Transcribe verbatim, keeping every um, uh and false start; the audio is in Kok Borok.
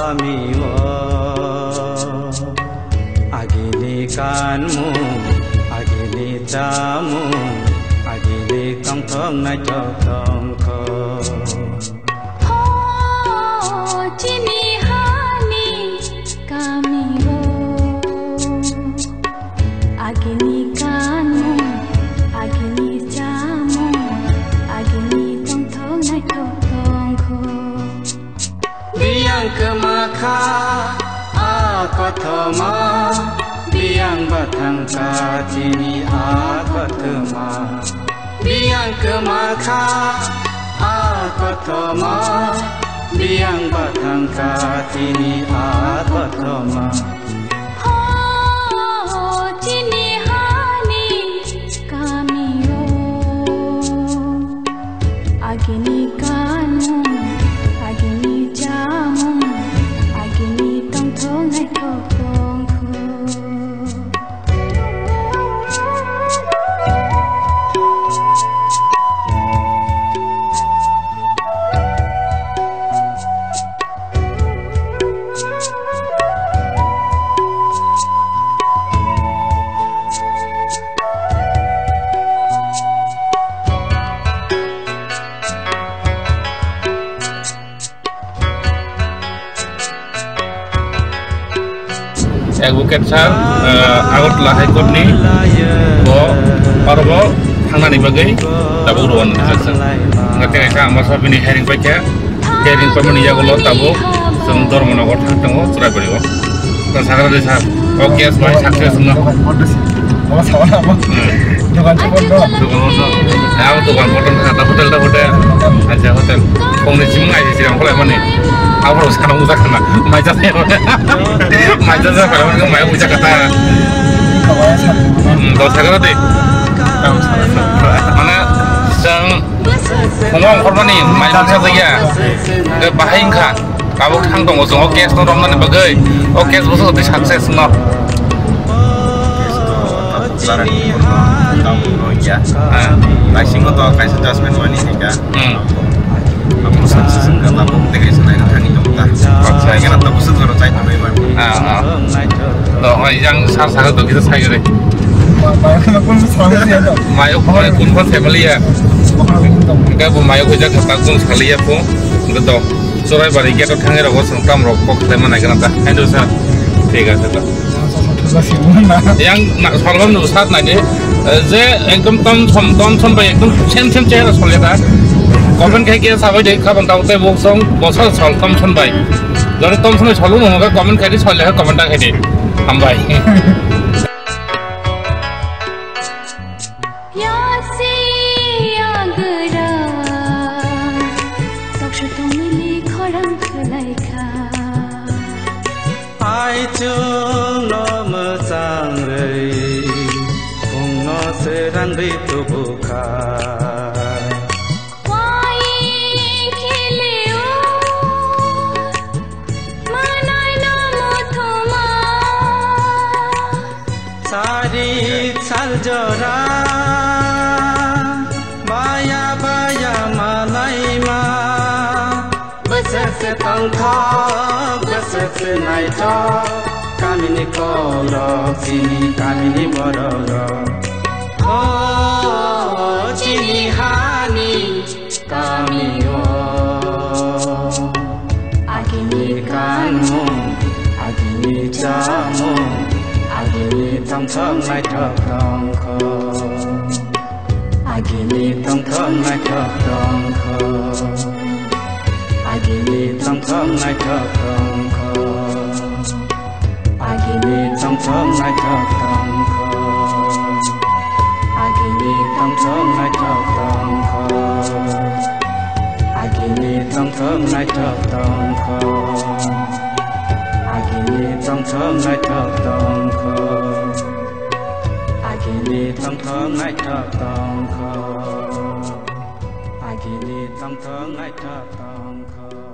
Kami o agini kanmung, agini chamung, agini tongthok naithok tongthok. Ho chini hani kami o agini kanmung, agini chamung, agini tongthok naithok tongthok. Biyang kwma kha a kothoma, biyang bathang kha chini a kothoma. Biyang kwma kha a kothoma, biyang bathang kha chini a kothoma. Ho chini hani kami o. Agini kanmung, agini chamung, agini tongthok naithok tongthok. Advocate sir, eh, Agartala High Court ni bo aro bo thangnani bagwi tabuk rw nang. Ngathe kaisa ang masa bini hearing paikha. Hearing paimani yagulo tabuk chwng Dharmanagar thang tongo, Churaibari o. To sakha de sir, o case bai success wngno. Dogan se bondo. Dogan bondo. Abo dogan bondo na, ta hotel, ta hotel. Acha hotel. Kongni chimung ai chirang kholai mani. Abo sana uja khana. Mai ja. Mai ja ja kala mani mai uja kata. Hmm, do sakha de. Mane sang Phungo ongkhormani mai mungsa jagya. Hwnkhe bahai wngkha. Tabuk thang tongo chwng o case no romnani bagwi. O case bwswk twi success no. Tabuk jara ni borok no tabuk no ya. Ah. Naisingo to kaisa judgment mani hika. Hmm. Tabuk success wngkha, tabuk tei kaisa naina thani tongo ta. Tabuk sai gana tabuk swk jora chai tongo ibar. Ah, ah. To, oi, yang sar sar to kita sai gede. Mayok, mayok, kun family ya? Enggak, bu mayok hojak kata kun saliya po. Enggak to. Churaibari gate thangwi rogo sengtam rok kok khlai manai gana ta. Hai do sir. Thik ase to. Yang na salbam no sat nai de. Je ekdom tom som, tom som bai ekdom sem sem chehra solya ta. Comment khai ke sabai de khabang tau te bok song bosor sol tom som bai. Jodi tom som bai solu no ga comment khai de solya comment ta khai de. Hambai. Yasi agra, toksa tongmili khorang khwlaikha. Aichung no mwchang rwi, phung no srang rwi tubukha. Wai khilio, manai no muthuma. Sari sal jora, baya baya malaima. Bwswk se tongthok, bwswk se naithok, kamini kolok, chini kamini borok rok. O chini hani kami o, agini kanmung, agini chamung, agini tongthok naithok tongkho. Agini tongthok naithok tongkho. Agini tongthok naithok tongkho. Agini tongthok naithok tongkho. Agini tongthok naithok tongkho. Agini tongthok naithok tongkho. Agini tongthok naithok tongkho. Agini tongthok naithok tongkho. Agini tongthok naithok tongkho.